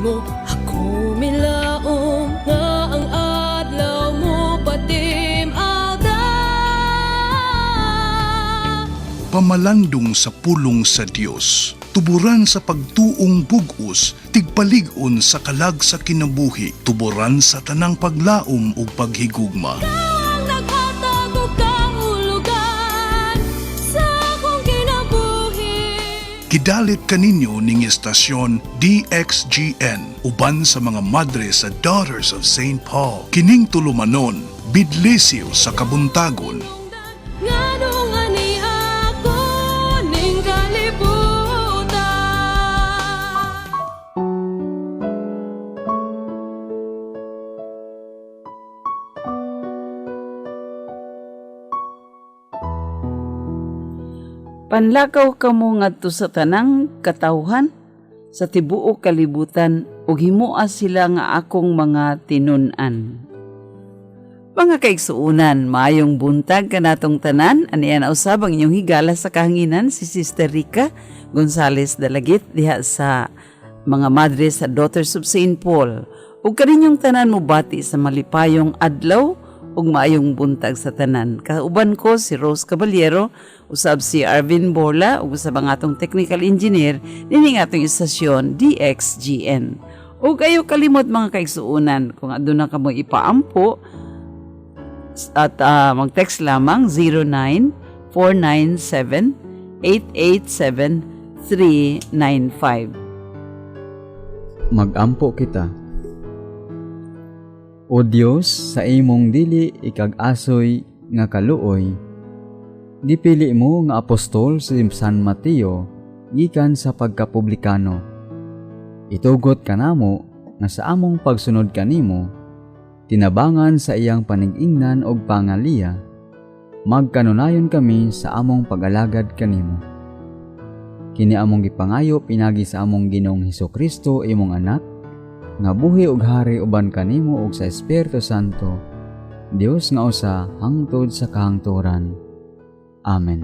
nimo. Ako milaom nga ang adlaw mo patim-ada. Pamalandong sa pulong sa Dios, tuburan sa pagtuong bug-os, tigpalig-on sa kalag sa kinabuhi, tuburan sa tanang paglaom ug paghigugma. Ang naghatag og kahulugan sa akong kinabuhi. Gidalit kaninyo ning estasyon DXGN uban sa mga madre sa Daughters of St. Paul. Kining tulumanon, bidlisiw sa kabuntagon. Nganong ani ako ning kalibutan. Panlakaw kamo ngadto sa tanang katawhan sa tibuok kalibutan ug himoa sila nga akong mga tinun-an. Mga kaigsuonan, maayong buntag kanatong tanan. Anian usab ang inyong higala sa kahanginan, si Sister Rica Gonzales Dalagit, diha sa mga madre sa Daughters of St. Paul. Ug kaninyong tanan mobati sa malipayong adlaw ug maayong buntag sa tanan. Kauban ko si Rose Caballero, usab si Arvin Borla ug usab ang atong technical engineer nining atong istasyon DXGN. Ug ayo kalimot, mga kaigsuonan, kung aduna kamo ipaampo at mag-text lamang 09497 887 395. Magampo kita. O Dios, sa imong dili ikag-asoy nga kaluoy, gipili mo nga apostol si San Mateo gikan sa pagkapublikano. Itugot kanamo nga sa among pagsunod kanimo, tinabangan sa iyang panig-ingnan og pangaliya, magkanunayon kami sa among pag-alagad kanimo. Kini among gipangayo pinagi sa among Ginoong Hesus Kristo, imong anak, nga buhi ug hari uban kanimo ug sa Espiritu Santo, Dios nga usa hangtod sa kahangturan. Amen.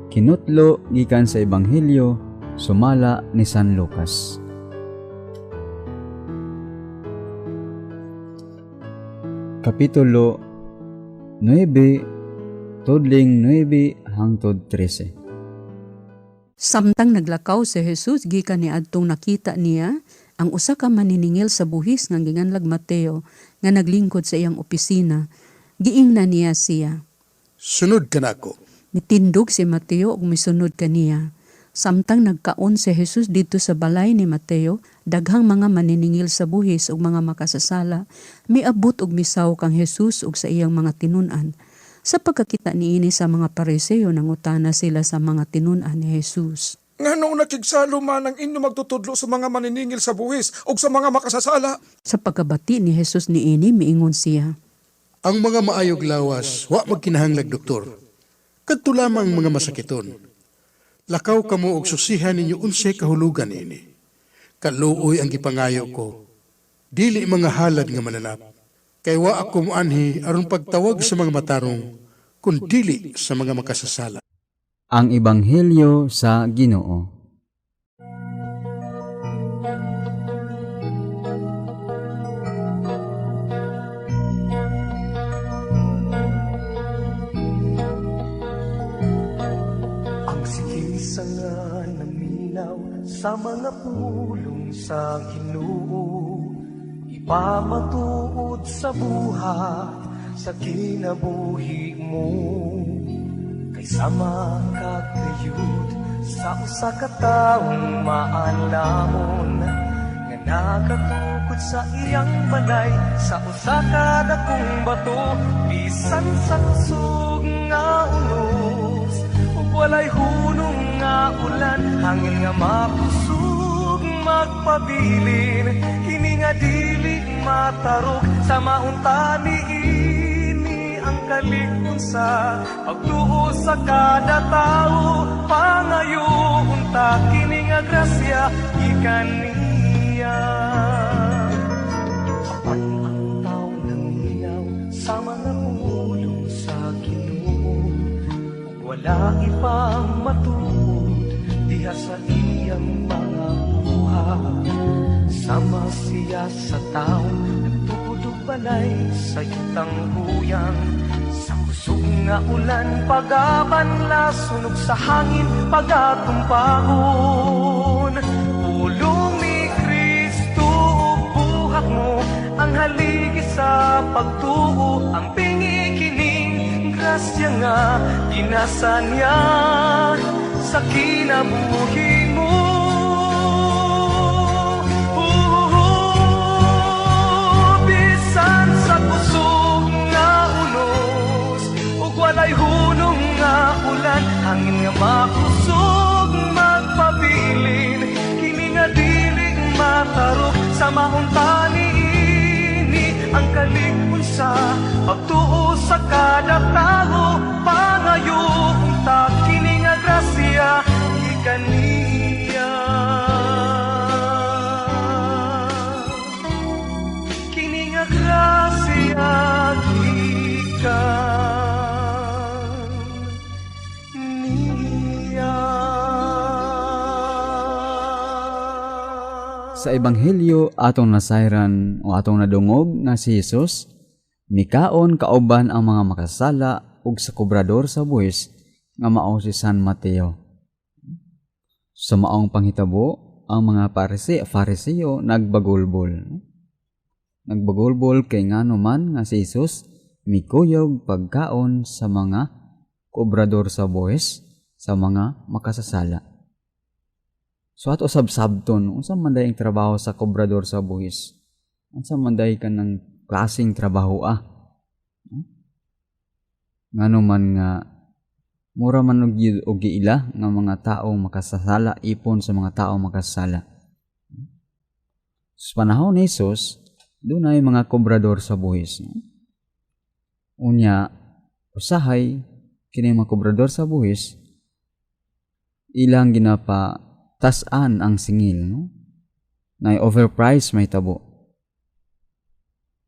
Kinutlo gikan sa Ebanghelyo sumala ni San Lucas. Kapitulo 9, tudling 9 hangtod 13. Samtang naglakaw si Jesus gikan niadtong, nakita niya ang usa ka maniningil sa buhis nga ginganlag Mateo nga naglingkod sa iyang opisina. Giingnan niya siya, "Sunod kanako." Mitindog si Mateo ug misunod kaniya. Samtang nagkaon si Jesus didto sa balay ni Mateo, daghang mga maniningil sa buhis ug mga makasasala miabot ug misaw kang Jesus ug sa iyang mga tinun-an. Sa pagkakita niini sa mga Pariseo, nangutana sila sa mga tinun-an ni Jesus. "Nganong nakigsalo man ang inyong magtutudlo sa mga maniningil sa buhis ug sa mga makasasala?" Sa pagkabati ni Jesus niini, miingon siya, "Ang mga maayog lawas, wa magkinahanglag doktor. Kadto lamang mga masakiton. Lakaw kamo og susihan ninyo unsay kahulugan ini: 'Kaluoy ang gipangayo ko, dili mga halad nga mananap.' Kay wa ako moanhi aron pagtawag sa mga matarong, kun dili sa mga makasasala." Ang Ebanghelyo sa Ginoo. Ang sige nga naminaw sa mga pulong sa Ginoo, ipamatuod sa buhat sa kinabuhi mo. Kay sama kakayod sa usa ka taong maalamon nga nakatukod sa iyang balay sa usa ka dakong bato, bisan sa kusog nga unos ug walay hunong nga ulan, hangin nga makusog magpabilin, kini nga dili matarok sa maunta niini ang kalig-on sa pagtuo sa kada tawo. Pangayo unta kini nga grasya gikan niya. Apan ang tao nangilaw sa mga pulong sa Ginoo ug Wala ipang matuod diha sa iyang mga buhat. Sama siya sa tao nagtukod og balay sa yutang huyang. Sa kusog nga ulan pagabanla, sunog sa hangin pagatumpahon. Pulong ni Kristo ug buhat mo ang haligi sa pagtuo. Ang pingi kining grasya nga ginasa niya sa kinabuhi mo. Bisan sa kusog nga unos ug walay hunong nga ulan, hangin nga makusog magpabilin, kini nga dili matarok sa maunta niini ang kalig-on sa pagtuo sa kada tawo. Pangayo unta kini nga grasya gikan niya. Kini nga grasya gikan niya. Sa Ebanghelyo atong nasayran o atong nadungog nga si Jesus mikaon kauban ang mga makasala ug sa kobrador sa buhis nga mao si San Mateo. Sa maong panghitabo, ang mga Fariseo nagbagulbol. Nagbagulbol kay ngano man nga si Jesus mikuyog pagkaon sa mga kobrador sa buhis, sa mga makasasala. So ato sabsabton, unsa man day ang trabaho sa kobrador sa buhis? Unsa man day kanang klaseng trabaho ah? Ngano man nga mura man og giila nga mga taong makasasala ipon sa mga taong makasasala. Sa panahon ni Jesus, dunay mga kobrador sa buhis. Unya, usahay kini mga kobrador sa buhis, ilang ginapa tas-an ang singil, no? Nay overprice may tabo.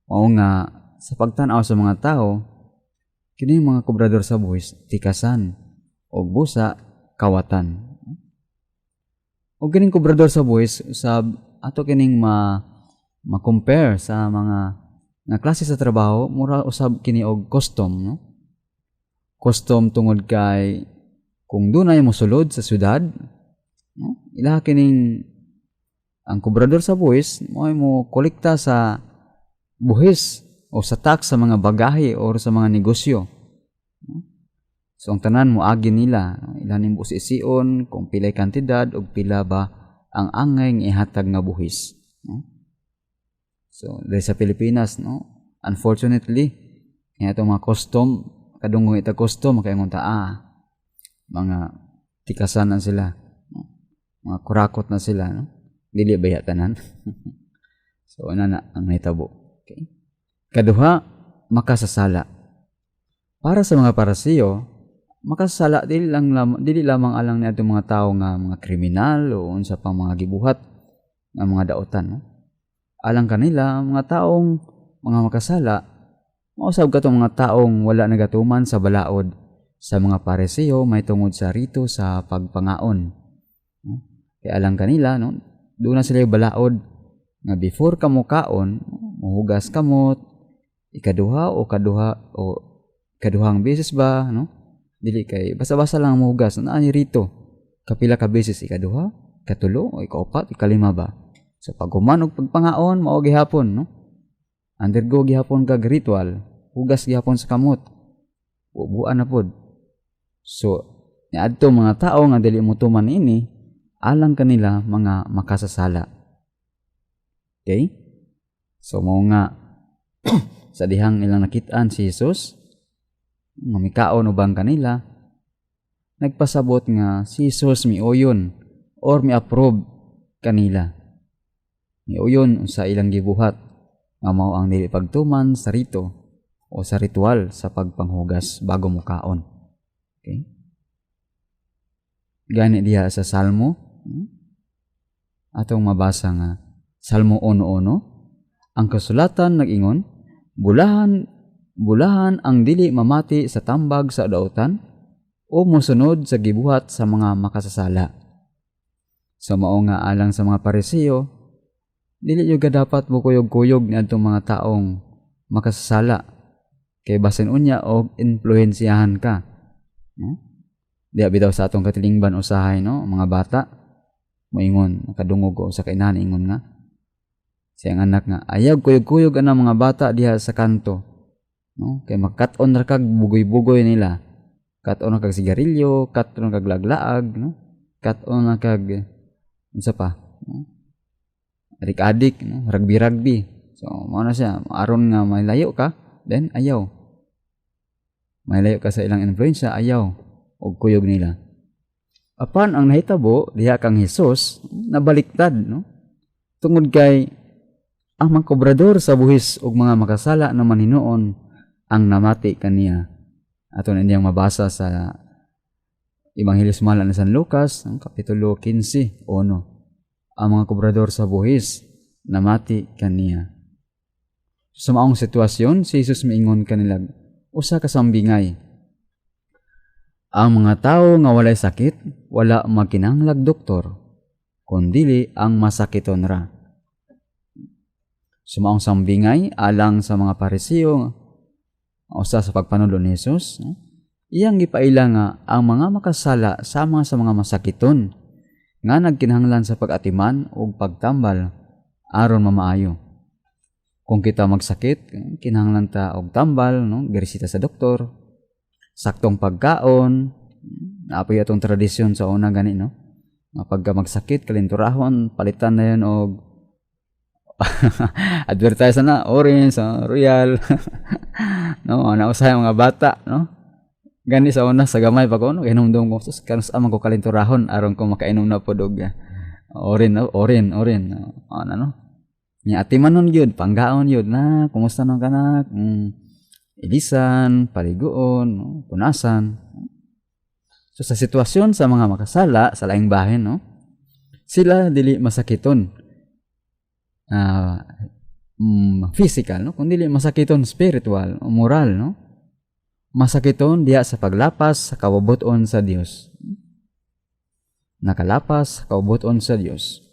Mao nga sa pagtan-aw sa mga tao, kini mga kobrador sa buhis tikasan og busa kawatan. Og kining kobrador sa buhis sab ato kining ma-compare sa mga nga klase sa trabaho, mura usab kini og custom, no? Custom tungod kay kung dunay mosulod sa syudad, no? Ilaha kining ang kobrador sa buhis mo mo kolekta sa buhis o sa tax sa mga bagahe or sa mga negosyo. No? So ang tanan mo agi nila, no? Ilan ning busisiyon kung pilay kantidad og pila ba ang angay nga ihatag nga buhis, no? So diri sa Pilipinas, no, unfortunately kaya itong mga custom, kadungong ita custom makaingon ta, mga tikasan na sila, no? Mga kurakot na sila, no? Dili ba tanan? So ana na ang nahitabo. Okay. Kaduha, makasasala. Para sa mga Pariseo, makasasala dili lamang alang ni atong mga tawo nga mga kriminal o unsa pang mga gibuhat nga mga daotan, no? Alang kanila, ang mga taong mga makasala, mausab katong mga taong wala nagatuman sa balaod sa mga Pariseo may tungod sa rito sa pagpangaon, no? Kaya alang kanila, no, doon na sila yung balaod nga before ka mokaon, mohugas kamot, ikaduha o kaduha o kaduhang beses ba, no? Dili kay basta-basta lang mohugas, naa ni rito. Kapila ka beses, ikaduha, ikatulo o ikaupat, ikalima ba? So pag human og pagpangaon, mao gihapon, no? Undergo gihapon kag ritual, hugas gihapon sa kamot. Bubuan na pod. So niadto mga tao nga dili motuman ini, alang kanila mga makasasala. Okay? So mao nga sa dihang ilang nakit-an si Jesus nga mikaon ubang kanila, nagpasabot nga si Jesus miuyon or mi-approve kanila. Miuyon sa ilang gibuhat nga mao ang dili pagtuman sa rito o sa ritual sa pagpanghugas bago mukaon. Okay? Gani diha sa Salmo, atong mabasa nga Salmo 1:1, ang kasulatan nag-ingon, bulahan, bulahan ang dili mamati sa tambag sa dautan, o mosunod sa gibuhat sa mga makasasala. Sa mao nga alang sa mga Pariseo, dili gyud ka dapat mokuyog-kuyog niadtong mga taong makasasala kay basin unya og impluwensyahan ka, no? Diha bitaw sa atong katilingban usahay, no, mga bata moingon, nakadungog ko sa kainahan, ingon nga siyang anak nga ayaw kuyog-kuyog ana mga bata diha sa kanto, no, kay makat-on ra kag bugoy-bugoy nila, kat-on ra kag sigarilyo, kat-on ra kag laglaag, no, kat-on ra kag unsa pa, no, adik-adik, no, rugby-rugby. So mao na siya, aron nga malayo ka, then ayaw malayo ka sa ilang influensya, ayaw og kuyog nila. Apan ang nahitabo diha kang Hesus, nabaliktad, no, tungod kay ang mga kobrador sa buhis ug mga makasala naman hinuon ang namati kaniya. Ato na niyang mabasa sa Ebanghelyo sumala ni San Lucas, ang Kapitulo 15:1. Ang mga kobrador sa buhis namati kaniya. Sa maong sitwasyon, si Jesus miingon kanila usa ka sambingay. Ang mga tawo nga walay sakit, wala magkinahanglag doktor, kundili ang masakiton ra. Sa maong sambingay, alang sa mga Pariseo, usa sa pagpanudlo ni Jesus, no, iyang gipaila nga ang mga makasala sama sa mga masakiton nga nagkinahanglan sa pag-atiman ug pagtambal aron mamaayo. Kung kita magsakit, kinahanglan ta og tambal, no, giresita sa doktor, saktong pagkaon, naapoy atong tradisyon sa una gani, no, nga pagka magsakit, kalinturahon, palitan na yun og advertise na orange, royal, no, nausahay mga bata, no. Gani sa una sa gamay pa ko, no, hinumdum ko sus kanus man ko kalinturahon aron ko makainom na pod og orin, no, orin, orin, no, ano, no. Nya atimanon gyud, panggaon gyud na, kumusta nang kanak, ilisan, paliguon, no, punasan. So sa sitwasyon sa mga makasala sa laing bahin, no, sila dili masakiton physical, no, kundi masakiton spiritual o moral, no, masakiton diha sa paglapas sa kabubut-on sa Dios, nakalapas sa kabubut-on sa Dios.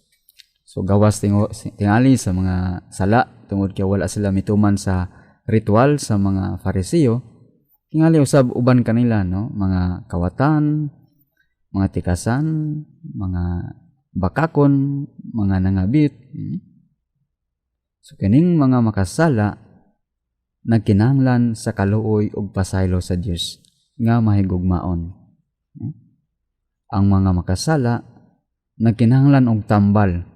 So gawas tingali sa mga sala tungod kay wala sila mituman sa ritual sa mga Fariseo, tingali usab uban kanila, no, mga kawatan, mga tikasan, mga bakakon, mga nangabit. So kining mga makasala nagkinahanglan sa kaluoy ug pasaylo sa Dios nga mahigugmaon. Ang mga makasala nagkinahanglan og tambal,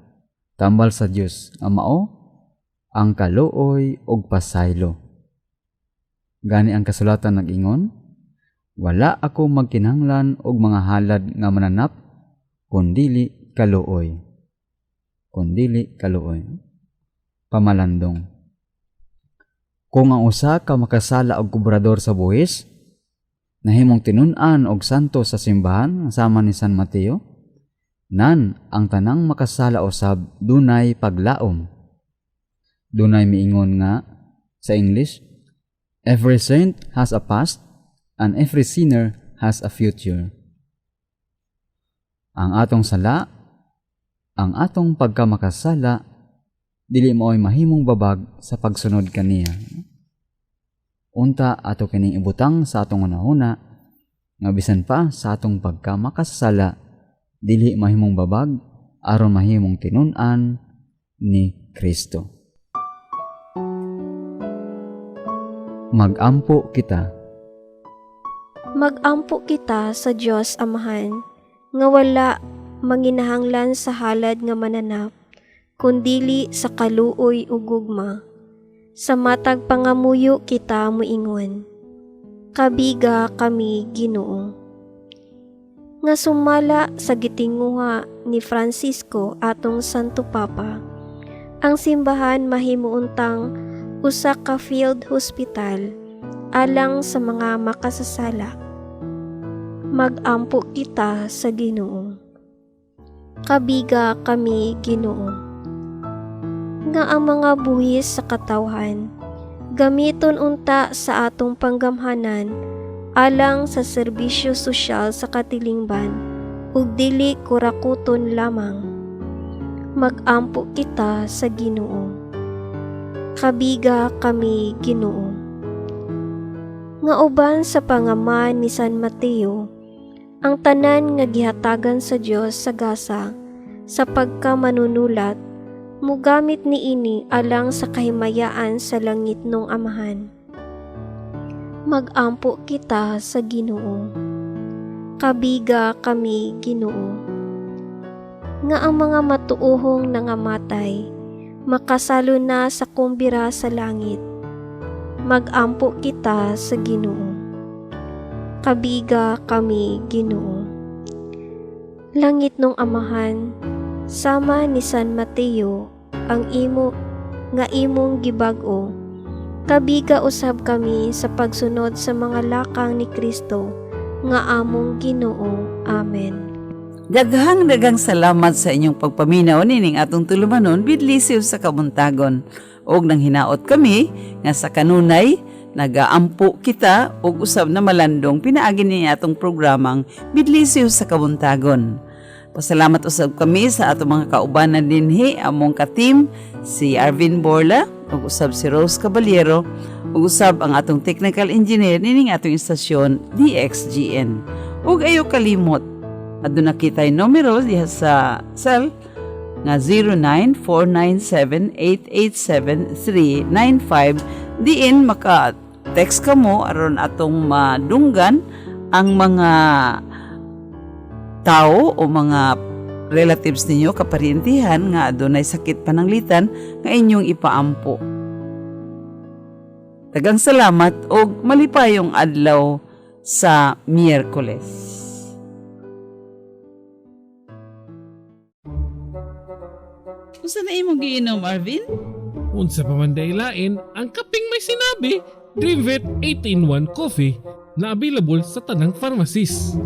tambal sa Dios nga mao ang kaluoy ug pasaylo. Gani ang kasulatan nag-ingon, wala ako magkinahanglan og mga halad nga mananap kundili kaluoy. Kundili kaluoy. Pamalandong. Kung ang usa ka makasala og kobrador sa buhis nahimong tinun-an og santo sa simbahan sama ni San Mateo, nan ang tanang makasala usab dunay paglaom. Dunay miingon nga sa English, every saint has a past and every sinner has a future. Ang atong sala, ang atong pagkamakasala, dili mao'y mahimong babag sa pagsunod kaniya. Unta ato kining ibutang sa atong hunahuna nga bisan pa sa atong pagkamakasala, dili mahimong babag aron mahimong tinun-an ni Kristo. Magampo kita. Magampo kita sa Dios Amahan nga wala manginahanglan sa halad nga mananap, kundili sa kaluoy ug gugma. Sa matag pangamuyo kita moingon, kabiga kami Ginoo. Nga sumala sa gitinguha ni Francisco atong Santo Papa, ang simbahan mahimuuntang usa ka field hospital alang sa mga makasasala. Magampo kita sa Ginoo. Kabiga kami Ginoo. Nga ang mga buhis sa katawhan gamiton unta sa atong panggamhanan alang sa serbisyo sosyal sa katilingban ug dili kurakuton lamang. Magampo kita sa Ginoo. Kabiga kami, Ginoo. Nga uban sa pangama ni San Mateo, ang tanan nga gihatagan sa Dios sa gasa sa pagkamanunulat, mugamit niini alang sa kahimayaan sa langitnong Amahan. Magampo kita sa Ginoo. Kabiga kami, Ginoo. Nga ang mga matuohong nangamatay, makasalo na sa kumbira sa langit. Magampo kita sa Ginoo. Kabiga kami, Ginoo. Langitnong Amahan, sama ni San Mateo, ang imo nga imong gibag-o. Kabiga usab kami sa pagsunod sa mga lakang ni Kristo nga among Ginoo. Amen. Daghang daghang salamat sa inyong pagpaminaw nining atong tulumanon bidlisiw sa kabuntagon. Og nang hinaot kami nga sa kanunay nagaampo kita og usab na malandong pinaagi ni atong programang Bidlisiw sa Kabuntagon. Pasalamat usab kami sa atong mga kaubanan dinhi, among ka-team si Arvin Borla ug usab si Rose Caballero ug usab ang atong technical engineer nining atong istasyon DXGN. Ug ayo kalimot, aduna kitay numero diha sa cell nga 09497887395 diin maka text ka mo aron atong madunggan ang mga tao o mga relatives ninyo, kaparyentihan nga adunay sakit pananglitan nga inyong ipaampo. Daghang salamat og malipayong adlaw sa Miyerkules. Unsa na imong giinom, Arvin? Unsa pa man daylain ang kaping may sinabi, Dreamvet 8-in-1 Coffee na available sa tanang pharmacies.